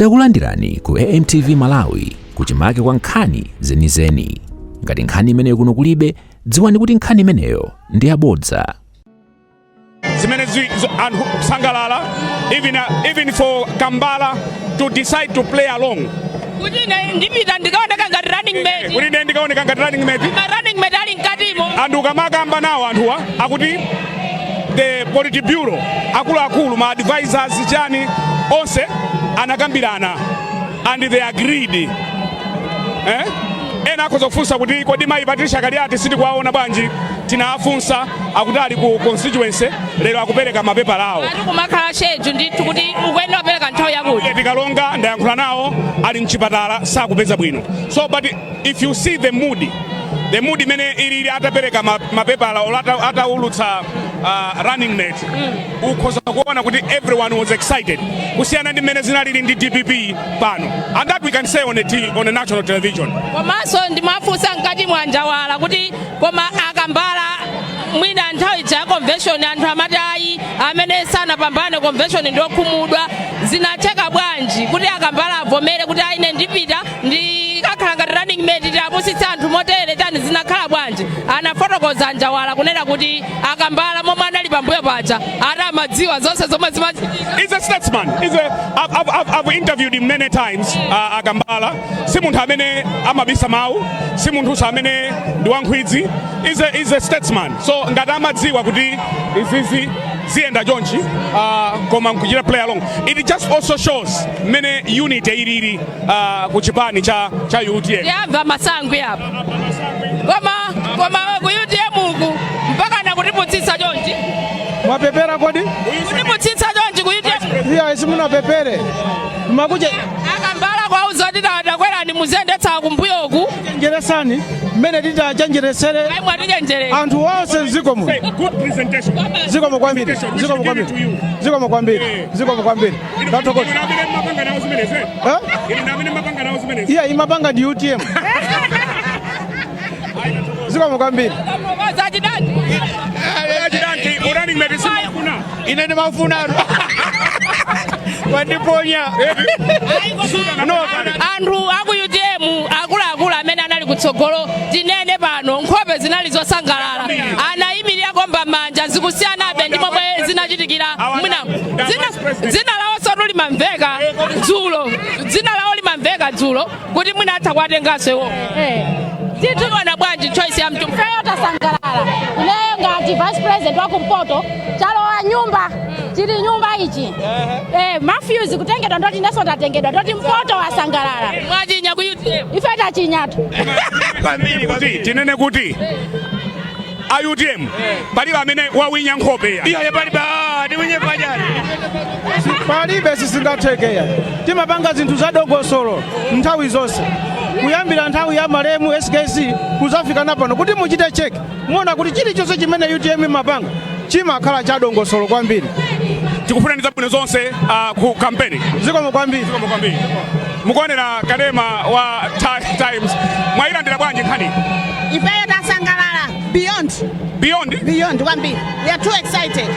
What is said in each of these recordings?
Takulandirani ku AMTV Malawi, kuchimake kwa nkhani zenizeni. Ngati nkhani imeneyo kuno kulibe, dziwani kuti nkhani imeneyo ndi yabodza. Zimene anthu kusangalala, even for Kambala to decide to play along. Kuti ine ndipita ndikaoneka ngati running mate. Kuti ine ndikaoneka ngati running mate. Ma running mate ali mkatimo. Anthu ukamakamba nawo, anthuwa akuti the Politburo, akuluakulu, ma advisors, chani, onse anakambirana and they agreed, eh? Ena akhoza kufunsa kuti kodi mayi Patricia Kaliati sitikuwaona bwanji? Tinawafunsa, akuti ali ku constituency, lero akupereka mapepala awo. Ati kumakhala schedule ndithu kuti ukuyenera kupereka nthawi yakuti. Tikalonga ndayankhula nawo, ali mchipatala, sakupeza bwino. So, but if you see the mood, the mood imene ilili atapereka mapepala or ataulutsa running mate, ukhoza kuona kuti everyone was excited, kusiyana ndi mmene zinalili ndi DPP pano, and that we can say on a national television. Komanso ndimafunsa mkati mwa Njawala kuti koma Akambala, mwina nthawi ya convention anthu amati ayi, amene sanapambane convention ndiokhumudwa, zinatheka bwanji kuti Akambala avomere kuti ayi, ine ndipita, ndikakhala ngati running mate, tiapusitse anthu motere, chani, zinakhala bwanji? Anafotokoza Njawala kunena kuti Akambala momwe anali pambuyo paja ati amadziwa zonse zomwe zimachitika. He's a statesman. He's a, I've, I've, I've interviewed him many times. Akambala si munthu amene amabisa mawu, si munthu amene ndi wankhwidzi. He's a statesman. So ngati amadziwa kuti izizi ziyenda chonchi, koma nkuchita play along, it just also shows mmene unity ilili ku chipani cha UTM. Yamva masangwi apa, koma ku UTM uku mpaka nakutiputsitsa chonchi. Mwapepera kodi? Kutiputsitsa chonchi ku UTM. Iya, simunapepere makuche. Akambala kwauza kuti takwerani muziyendetsa kumbuyoku. Chenjeresani mmene titachenjeresere. Ayi, mwatichenjerera. Anthu onse mdziko muno. Say, good presentation. Zikomo kwambiri, zikomo kwambiri, zikomo kwambiri, zikomo kwambiri, ndathokoza. Inu amene mmapanga nawo zimenezi, eh? Eh? Inu amene mmapanga nawo zimenezi. Iya, imapanga ndi UTM. Zikomo kwambiri. Zachidanti. Achidanti, running mate simafuna. Ine ndimafuna, wandiponya. No. Anthu aku UTM akuluakulu amene anali kutsogolo, tinene pano, nkhope zinali zosangalala, anayimirira komba manja, zikusiyanabe ndi momwe zinachitikira mwina. Dzina lawo sotu limamveka dzulo, dzina lawo limamveka dzulo kuti mwina atha kuwatenganso iwo. Tituona bwanji choice ya mtumba? Ifeyo tasangalala. Ineyo ngati vice president wa kumpoto, chalowa nyumba, chili nyumba ichi. Matthews kutengedwa, ndoti neso ndatengedwa, ndoti mpoto wasangalala. Mwachinya ku UTM. Ife tachinyatu. Kwambiri. Kuti tinene kuti a UTM palibe amene wawinya nkhope ya. Iya, palibe, ndiwinye pachani? Palibe, sizingathekeya. Timapanga zinthu zadongosolo nthawi zonse, kuyambira nthawi ya malemu SKC kuzafika napano. Kuti muchite check, muona kuti chilichonse chimene UTM imapanga chimakhala chadongosolo kwambiri. Tikufunani zabwino zonse ku kampeni. Zikomo kwambiri. Zikomo kwambiri. Mukuonera kanema wa Times. Mwayilandira bwanji nkhani? Ifeyo tasangalala beyond. Beyond. Beyond kwambiri. We are too excited.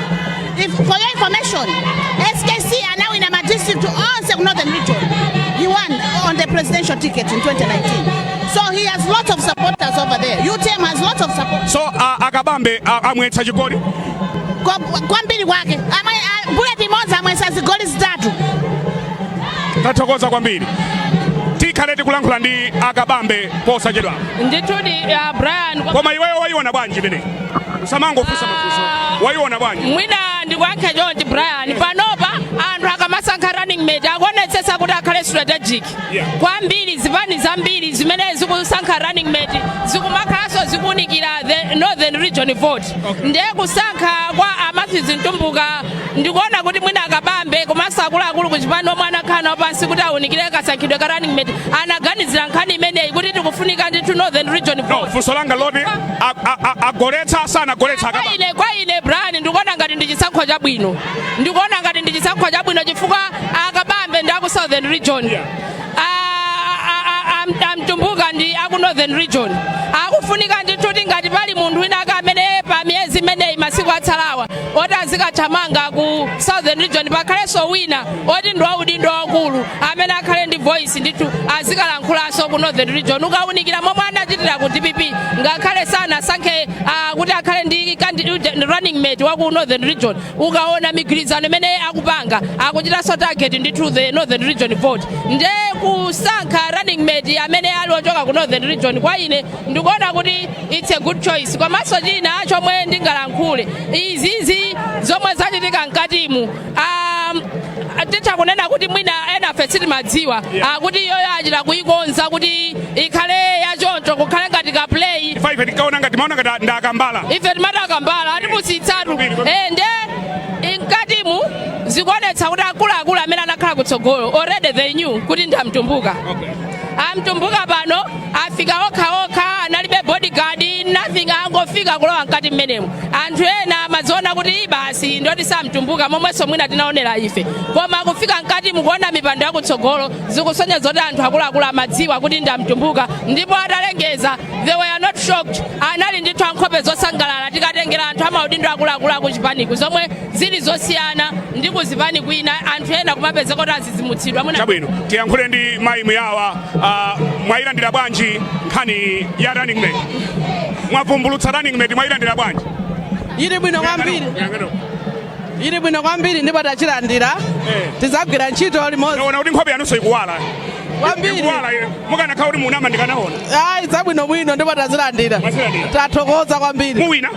If, for your information, SKC anawina ma district onse ku Northern Region. He won on the presidential ticket in 2019, so he has lots of supporters over there. UTM has lots of support. So Akabambe amwetsa chigoli. Kwambiri kwake. Bullet imodzi amwetsa zigoli zitatu. Tathokoza kwambiri. Tikhale tikulankhula ndi Akabambe posachedwa. Ndithudi, Brian. Koma iweyo wayiona bwanji imeneyi? Usamangofunsa mafunso, wayiona bwanji? Mwina ndikuyankhe chonchi, Brian. Panopa anthu akamasankha running mate akuonetsetsa kuti akhale strategic kwambiri. Zipani zambiri zimene zikusankha running mate zikumakhalanso zikuunikira the Northern Region vote. Ndiye kusankha kwa Amatthews Mtumbuka, ndikuona kuti mwina Akabambe komanso akuluakulu kuchipani omwe anakhala nawo pansi kuti awunikire kasankhidwe ka running mate anaganizira nkhani imeneyi kuti tikufunika ndithu Northern Region No. vote. Funso langa loti agoletsa, sanagoletsa Kwa Akabambe? ine, Brian, ndikuona ngati ndi chisankho chabwino. Ndikuona ngati ndi chisankho chabwino chifukwa Akabambe ndi aku Southern Region. Amtumbuka ndi aku Northern Region. Akufunika ndithu kuti ngati pali munthu wina ake amene pa miyezi imeneyi, masiku atsalawa, oti azikathamanga ku Southern Region, pakhalenso wina oti ndi waudindo wakulu amene akhale ndi voice ndithu, azikalankhulanso ku Northern Region. Ukawunikira momwe anachitira ku DPP, ngakhale sanasankhe kuti akhale ndi running mate wa ku Northern Region, ukaona migwirizano imene akupanga, akuchitanso target ndithu the Northern Region vote. Nde kusankha running mate amene ali ochoka ku Northern Region, kwa ine ndikuona kuti it's a good choice. Komanso china chomwe ndingalankhule, izizi zomwe zachitika mkatimu, titha kunena kuti mwina enafe sitimadziwa akuti iyoyo achita kuyikonza kuti ikhale yachoncho, kukhale ngati ka play. Ife tikaona ngati maona ngati ndakambala. Ife timati akambala atipusitsatu. Nde mkatimu zikuonetsa kuti akuluakulu amene anakhala kutsogolo already they knew kuti ndi amtumbuka. Amtumbuka pano afika okhaokha, analibe bodyguard, nothing, angofika kulowa mkati mmenemo. Anthu ena amaziona kuti iyi basi ndoti samtumbuka, momwenso mwina tinaonera ife, koma kufika mkati mukuona mipando yakutsogolo, zikusonyeza kuti anthu akuluakulu amadziwa kuti ndi amtumbuka. Ndipo atalengeza, they were not shocked, anali ndithu ankhope zosangalala. Tikatengera anthu amaudindo akuluakulu akuchipaniku, zomwe zili zosiyana ndi kuzipani kwina, anthu ena kumapezeka kuti azizimutsidwa mwina. Chabwino, tiyankhule ndi mayi Muyawa. Mwayilandira bwanji nkhani ya running mate? Mwavumbulutsa running mate, mwayilandira bwanji? Ili bwino kwambiri, ili bwino kwambiri, ndipo tachilandira. Tidzagwira ntchito limodzi. Naona kuti nkhope yanunso ikuwala. Kwambiri. Ikuwala ine. Mukanakhala kuti munama, ndikanaona. Ayi, zabwinobwino, ndipo tazilandira. Mwazilandira. Tathokoza kwambiri. Muwina?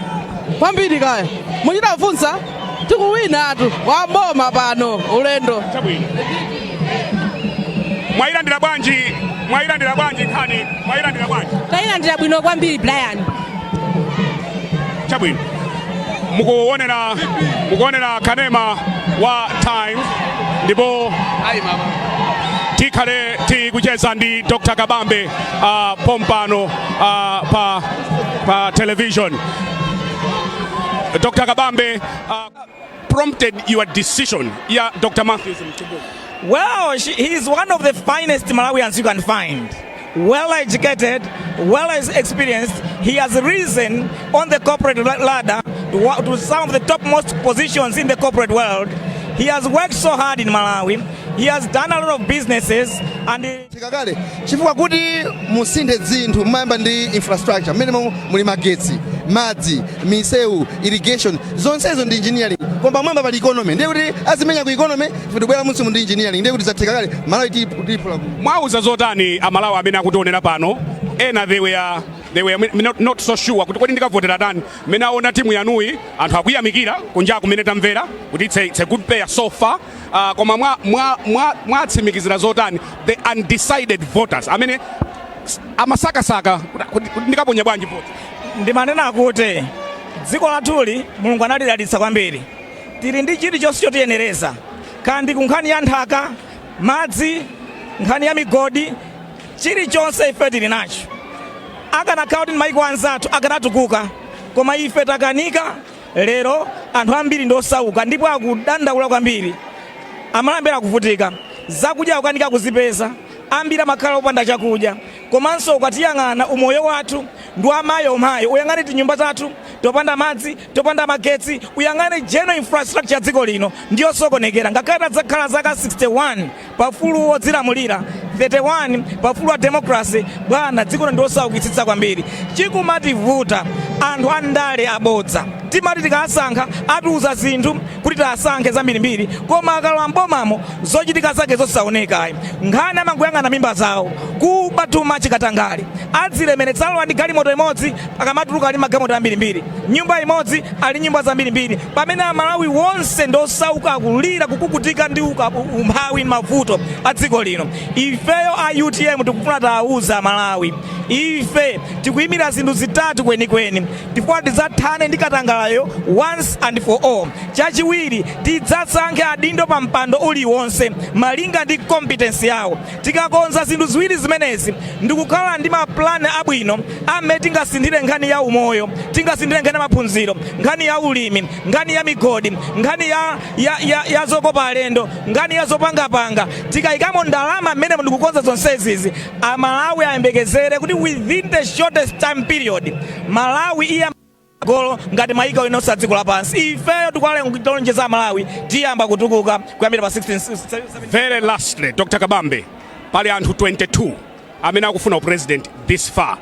Kwambiri, kaya muchitafunsa, tikuwina atu wamboma pano ulendo. Chabwino, mwayilandira bwanji? Mwayilandira bwanji nkhani? Mwayilandira bwanji? Tayilandira bwino kwambiri, Brian. Chabwino, mukuonera kanema wa Times, ndipo tikhale tikucheza ndi Dr Kabambe pompano pa television. Dr Kabambe, prompted your decision ya Dr Matthews Mtumbuka? Well, he is one of the finest Malawians you can find. Well educated, well experienced. He has risen on the corporate ladder to some of the topmost positions in the corporate world. He has worked so hard in Malawi. He has done a lot of businesses and he, Tikakale chifukwa kuti musinthe zinthu, mumayamba ndi infrastructure mmene muli magetsi, madzi, misewu, irrigation, zonsezo ndi engineering. Koma pamwamba pali economy, ndiye kuti azimenya ku economy, ife tibwera munsi ndi engineering, ndiye kuti zatheka kale. Malawi tiyiphula ku Mwauza zotani Amalawi amene akutionera pano? Ena they were not so sure kuti kodi ndikavotera tani. Mmene aona timu yanuyi, anthu akuyamikira kunja kumene tamvera kuti it's a good player so far, koma mwatsimikizira zotani the undecided voters amene amasakasaka kuti ndikaponya bwanji vote? Ndimanena kuti dziko lathuli Mulungu analidalitsa kwambiri. Tili ndi chilichonse chotiyenereza, kandi ku nkhani ya nthaka, madzi, nkhani ya migodi, chilichonse ife tili nacho. Akanakhala kuti maiko anzathu akanatukuka, koma ife takanika. Lero anthu ambiri ndi osauka ndipo akudandaula kwambiri. Amalambira akuvutika, zakudya akukanika kuzipeza, ambiri amakhala opanda chakudya. Komanso ukatiyang'ana, umoyo wathu ndi wamayomayo. Uyang'ane tinyumba zathu topanda madzi, topanda magetsi, uyang'ane general infrastructure ya dziko lino ndiyosokonekera. Ngakhale tadzakhala zaka 61 paufulu wodzilamulira, 31 paufulu wa democracy, bwana, dziko lino ndiosaukitsitsa kwambiri. Chikumativuta, anthu andale abodza. Timati tikasankha, atiuza zinthu kuti tiasankhe zambirimbiri, koma akalowa mbomamo zochitika zake zosaoneka. Nkhani amangoyang'ana mimba zawo, kuba tuma chikatangali, adzilemeretsa. Alowa ndi galimoto imodzi, akamatuluka ali magalimoto ambirimbiri, nyumba imodzi ali nyumba zambirimbiri, pamene Amalawi wonse ndosauka, akulira, kukukutika ndi umphawi, mavuto a dziko lino. Ifeyo a UTM tikufuna tawuza Amalawi, ife tikuyimira zinthu zitatu kwenikweni. Tifuna tidzathane ndi katangalayo once and for all. Chachiwiri, tidzasankhe adindo pa mpando uliwonse malinga ndi competence yawo. Tikakonza zinthu ziwiri zimenezi ndikukhala ndi mapulani abwino amene tingasinthire nkhani ya umoyo, tingasinthire nkhani ya maphunziro, nkhani ya ulimi, nkhani ya migodi, nkhani ya zokopa alendo, nkhani ya zopangapanga, tikayikamo ndalama mmene ndikukonza zonsezizi, Amalawi ayembekezere kuti within the shortest time period Malawi iya Golo ngati mayiko ena onse a dziko lapansi. Ifeyo tikuwalonjeza Malawi, tiyamba kutukuka kuyambira pa 16. Very lastly, Dr. Kabambe, pali anthu 22 amene akufuna president this far.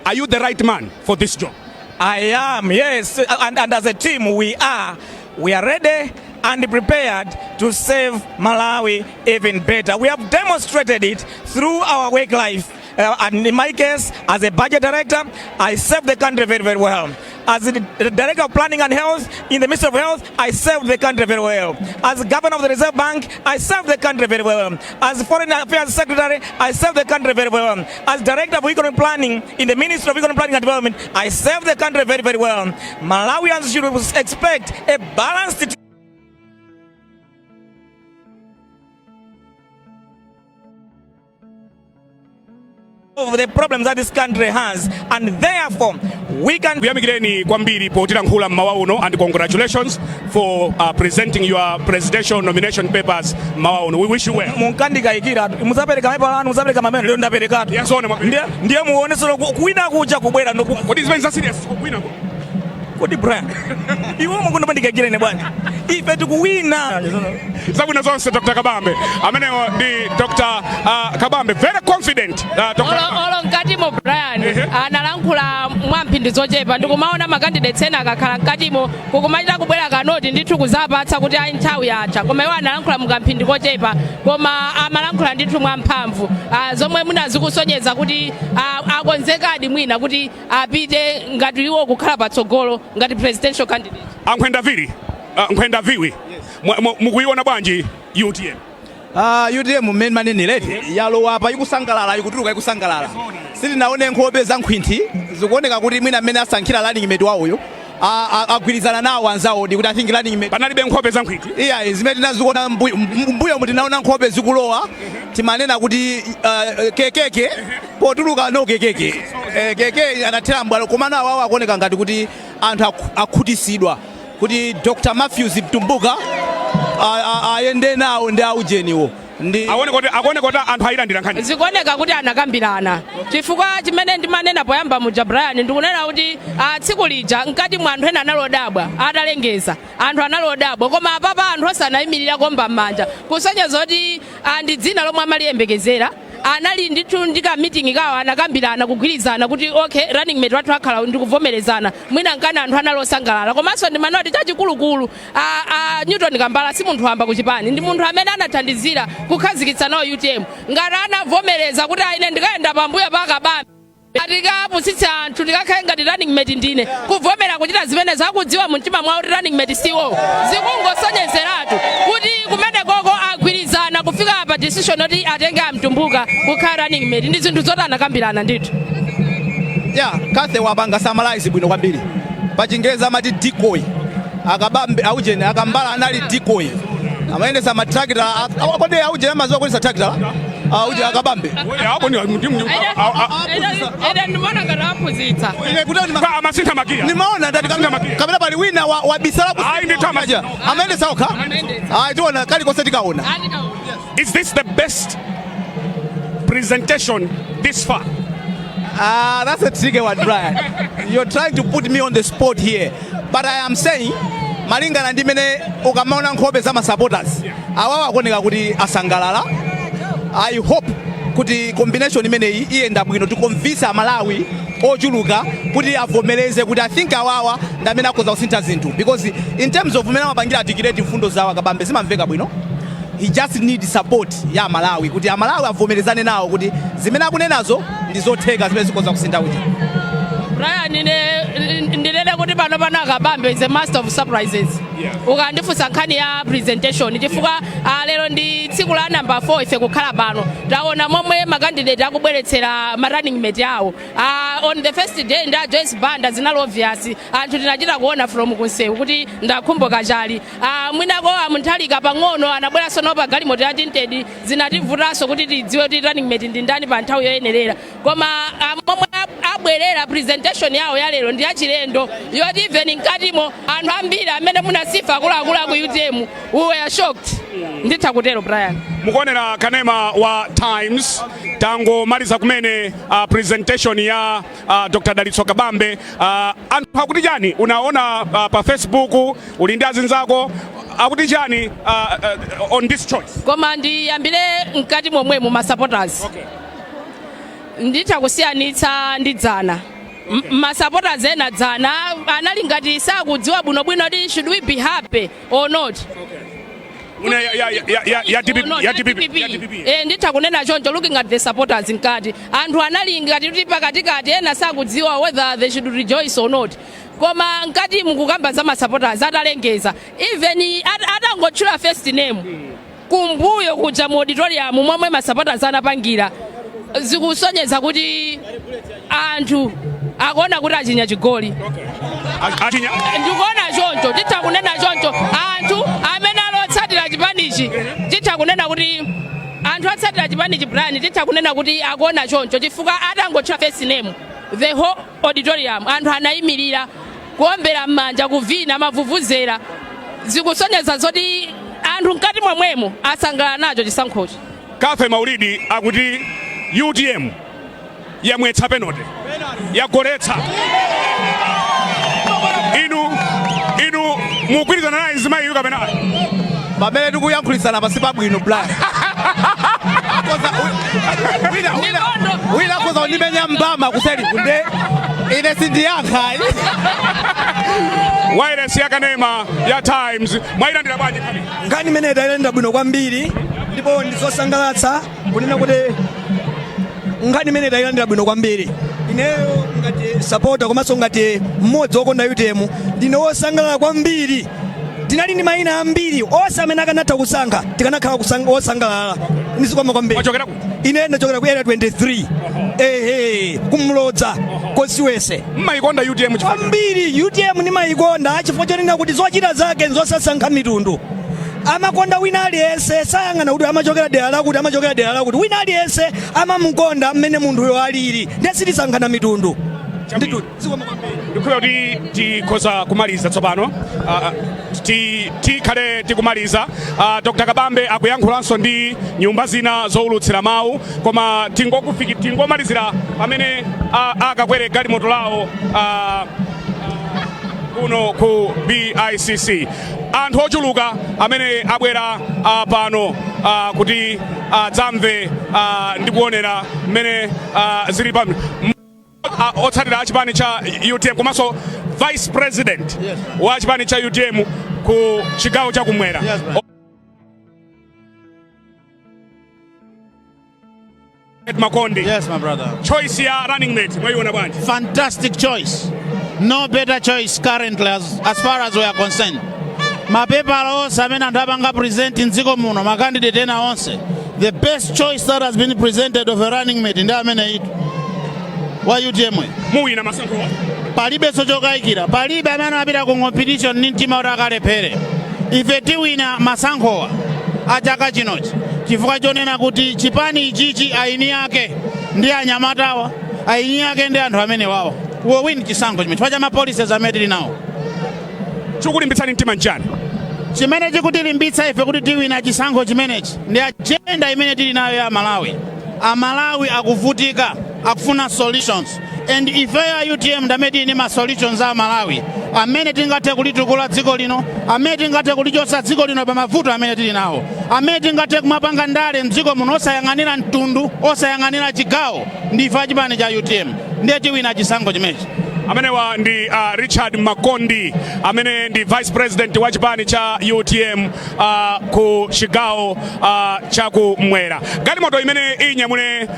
Are you the right man for this job? I am, yes. And as a team, we are. We are ready and prepared to save Malawi even better. We have demonstrated it through our work life. And in my case, as a budget director, I served the country very, very well. As the director of planning and health in the Ministry of Health, I served the country very well. As governor of the Reserve Bank, I served the country very well. As foreign affairs secretary, I served the country very well. As director of economic planning in the Ministry of Economic Planning and Development, I served the country very, very well. Malawians should expect a balanced of the problems that this country has, and therefore we can. Kuyamikireni kwambiri potilankhula mmawa uno, and congratulations for presenting your presidential nomination papers mmawa uno. We wish you well. Munkandikayikira, muzapereka mapepala anu, muzapereka mamene, lero ndaperekatu. Yasona. Ndiye muone sono kuwina kuja kubwera. Kodi zimene za serious kuwina? Kodi Brian, iwe mukundipandikayikira ine bwanji? Ife tikuwina. Zabwino zonse, Dr. Kabambe. Amenewo ndi Dr. Kabambe, very confident, Dr. Olo Kabambe. Olo mkatimo, Brian, analankhula mwamphindi zochepa. Ndikumaona ma candidates ena akakhala mkatimo kukumachita kubwera kanoti ndithu kuzapatsa kuti ayi, nthawi yatha, koma iwo analankhula mukamphindi kochepa, koma amalankhula ndithu mwamphamvu, zomwe mwina zikusonyeza kuti akonzekadi mwina kuti apite ngati iwo kukhala patsogolo ngati presidential candidate. Ankhwenda vili, nkhwenda viwi, mukuiona bwanji UTM? Ah, UTM mmene manenera yalowa apa ikusangalala, ikutuluka ikusangalala. Sitinaone nkhope za nkhwinthi. Zikuoneka kuti mwina mmene asankhira running mate wawoyo agwirizana nawo anzawo ndi kuti I think running mate Panalibe nkhope za nkhwinthi? Iya, zimene tinaziona mbuyo tinaona nkhope zikulowa, timanena kuti kekeke potuluka no kekeke. Keke anathera mbwalo, koma nawo awo akuoneka ngati kuti anthu akhutisidwa kuti Dr. Matthews Mtumbuka ayende nawo ndi aujeniwo ndi Akuone kuti, akuone kuti anthu ayilandira nkhani. Zikuoneka kuti anakambirana, chifukwa chimene ndimanena poyamba muja, Brian, ndikunena kuti tsiku lija mkati mwa anthu ena analodabwa atalengeza, anthu analodabwa, koma apapa anthu osanayimirira komba m'manja, kusonyeza kuti ndi dzina lomwe amaliyembekezera. Anali ndithu ndi ka meeting kawo, anakambirana, kugwirizana kuti okay, running mate wathu akhala ndikuvomerezana. Mwina nkana anthu analosangalala. Komanso ndimanoti chachikulukulu, a Newton Kambala si munthu wamba kuchipani, ndi munthu amene anathandizira kukhazikitsa nawo UTM. Ngati anavomereza kuti aine ndikayenda pambuyo pa Kabambe, tikapusitse anthu, tikakhale ngati running mate ndine, kuvomera kuchita zimene zakudziwa mumtima mwawo kuti running mate siwo, zikungosonyezeratu kuti kumene koko agwirizana kufika pa decision yoti atenge amtumbuka kukhala running mate. Ndi zinthu zoti anakambirana ndithu. Ya, Kathe wapanga summarize bwino kwambiri. Pa Chingereza amati decoy. Akabambe, aujeni akambala anali decoy, amayendesa matrakita. Kodi aujeni amaziwa kuyendesa tractor? Auje akabambe. Apo ndi Ine ndimaona ngati aphunzitsa. Ine kuti amasintha magiya. Nimaona ndati kapena pali wina wabisala. Ayi, ndithu Amayendesa okha. Ayi, tiona kalikonse, tikaona. Is this the best presentation this far? Ah, that's a tricky one, Brian. You're trying to put me on the spot here. But I am saying, malingana ndi mene ukamaona nkhope za supporters, awawa akuoneka kuti asangalala. I hope kuti combination imeneyi iyenda bwino to convince Amalawi ochuluka kuti avomereze kuti I think awawa ndi amene akhoza kusintha zinthu, because in terms of mmene amapangira articulate mfundo zawo Akabambe, zimamveka bwino. He just need support ya Malawi kuti Amalawi avomerezane nawo kuti zimene akunenazo ndi zotheka, zimene zikhoza kusintha uja. Brian, ine ndinene kuti pano pano Akabambe is a master of surprises. Ukandifunsa nkhani ya presentation, chifukwa lero ndi tsiku la namba 4 ife kukhala pano, taona momwe ma candidate akubweretsera ma running mate awo. On the first day nda Joyce Banda zinali obvious, anthu tinachita kuona from kunsewu kuti ndakhumboka chali. Mwinako amunthalika pang'ono anabweranso nawo pa galimoto ya tinted, zinativutanso kuti tidziwe kuti running mate ndi ndani pa nthawi yoyenerera, koma momwe Abwerera presentation yawo ya lero ndi yachilendo, yoti even mkatimo anthu ambiri amene munasifa akuluakulu aku UTM, we were shocked. Nditha kutero, Brian. Mukuonera kanema wa Times. Tangomaliza kumene presentation ya Dr Dalitso Kabambe. Anthu akuti chani? Unaona pa Facebook uli ndi azinzako, akuti chani on this choice? Koma ndiyambire mkati momwemo, ma supporters, nditha kusiyanitsa ndi dzana. Ma supporters ena dzana anali ngati sakudziwa bwinobwino kuti should we be happy or not. Mune ya DPP? Or not, Ya ya DPP. DPP. Ya DPP. Eh, nditha kunena choncho. Looking at the supporters mkati, anthu anali ngati kuti pakatikati, ena sakudziwa whether they should rejoice or not. Koma mkati mukukamba za ma supporters, atalengeza, even atangotchula first name, kumbuyo kuja mu auditorium momwe ma supporters anapangira, zikusonyeza kuti anthu akuona kuti achinya chigoli. Achinya. Ndikuona choncho, titha kunena choncho. Anthu amene alotsatira chipanichi, titha kunena kuti anthu atsatira chipanichi, Brian, titha kunena kuti akuona choncho, chifukwa atangotchula first name, the whole auditorium anthu anayimirira kuombera m'manja, kuvina mavuvuzera. Zikusonyeza zoti anthu mkati momwemo asangalala nacho chisankhochi. Kafe Maulidi akuti UTM yamwetsa penalty, yagoletsa. Inu mugwirizana naye mzimayiyu kapena? Pamene tikuyankhulisana pasi pabwino, Brian, wina akhoza kundimenya mbama kuseri kunde, ine sindiyankha. Wireless yakanema ya Times, mwayilandira bwanji nkhani? Nkhani imene tayilanda bwino kwambiri, ndipo ndizosangalatsa kunena kuti nkhani imene tayilandira bwino kwambiri. Ineyo ngati supporter komanso ngati mmodzi wokonda UTM, ndine wosangalala kwambiri. Tinali ndi mayina ambiri onse amene akanatha kusankha, tikanakhala wosangalala. Ndizikoma kwambiri. Wachokera kuti? Ine ndachokera ku Area 23, ehe, kumlodza konsiwese. Mmayikonda UTM chifukwa? Kwambiri. UTM ndimayikonda chifukwa chonena kuti zochita zake nzosasankha mitundu. Amakonda wina aliyense, sayang'ana kuti amachokera dera lakuti, amachokera dera lakuti. Wina aliyense amamukonda mmene munthuyo alili, ndiye sitisankhana mitundu ndithu. Zikoma kwambiri. Ndikukhulupirira kuti tikhoza kumaliza tsopano. Tikhale tikumaliza. Dr Kabambe akuyankhulanso ndi nyumba zina zowulutsira mawu, koma tingomalizira pamene akakwere galimoto lawo kuno ku BICC. Anthu ochuluka amene abwera pano kuti adzamve ndi kuonera mmene zili pa otsatira a chipani cha UTM komanso vice president wa chipani cha UTM ku chigawo chakumwera. Yes, man. Makondi. Yes, my brother. Choice ya running mate mwayiona bwanji? Fantastic choice. No better choice currently as far as we are concerned. Mapepala onse amene anthu apanga present mdziko muno, ma candidate ena onse, the best choice that has been presented of a running mate ndi amene itu wa UTM. Muwina masankhowa? Palibenso chokayikira. Palibe amene amapita ku competition ndi mtima kuti akalephere. Ife tiwina masankhowa a chaka chinochi chifukwa chonena kuti chipani ichichi aini ake ndi anyamatawa, aini ake ndi anthu amene wawa. We will win chisankho chimene chifukwa cha ma policies amene tili nawo. Chikulimbitsani mtima nchani? Chimene chikutilimbitsa ife kuti tiwina chisankho chimenechi ndi agenda imene tili nayo ya Malawi. Amalawi akuvutika, akufuna solutions, and ifeyo a UTM ndamene tili ndi ma solutions a Malawi, amene tingathe kulitukula dziko lino, amene tingathe kulichotsa dziko lino pa mavuto amene tili nawo, amene tingathe kumapanga ndale mdziko muno osayang'anira mtundu, osayang'anira chigawo. Ndife achipani cha UTM, ndiye tiwina chisankho chimenechi. Amenewa ndi Richard Makondi, amene ndi vice president wa chipani cha UTM ku chigawo chakumwera. Galimoto imene inyamule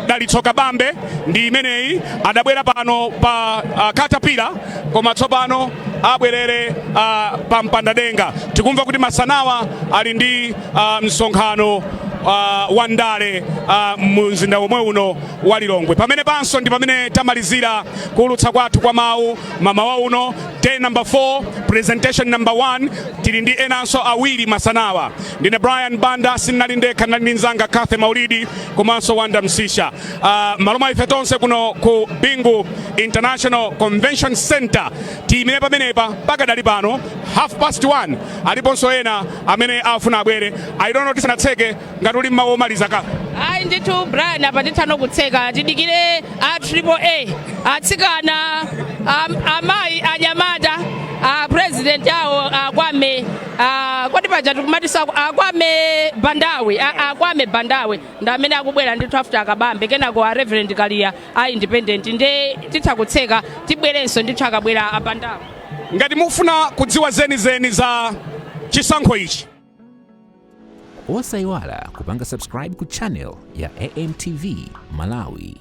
Dalitso Kabambe ndi imeneyi. Adabwera pano pa Katapila, koma tsopano abwerere pa Mpandadenga. Tikumva kuti masanawa ali ndi msonkhano wa ndale mu mzinda womwe uno wa Lilongwe. Pamene panso ndi pamene tamalizira kuwulutsa kwathu kwa mawu mamawa uno. Day number 4, presentation number 1. Tili ndi enanso awiri masanawa. Ndine Brian Banda, sindinali ndekha, ndinali ndi mnzanga Kathe Maulidi komanso Wanda Msisha. Maloma ife tonse kuno ku Bingu International Convention Center tiyimire pamenepa pakadali pano 1:30. Aliponso ena amene afuna abwere. I don't know, tisanatseke, ngati uli mmawu omaliza ka. Ayi ndithu Brian, apa tithano kutseka, tidikire a Triple A, atsikana, amayi, anyamata, a president awo akwame, kodi paja tikumatisa akwame Bandawe, akwame Bandawe ndi amene akubwera ndithu after Akabambe, kenako a Reverend Kaliya a independent. Nde titha kutseka, tibwerenso ndithu akabwera a Bandawe. Ngati mufuna kudziwa zenizeni za chisankho ichi, Osayiwala kupanga subscribe ku channel ya AMTV Malawi.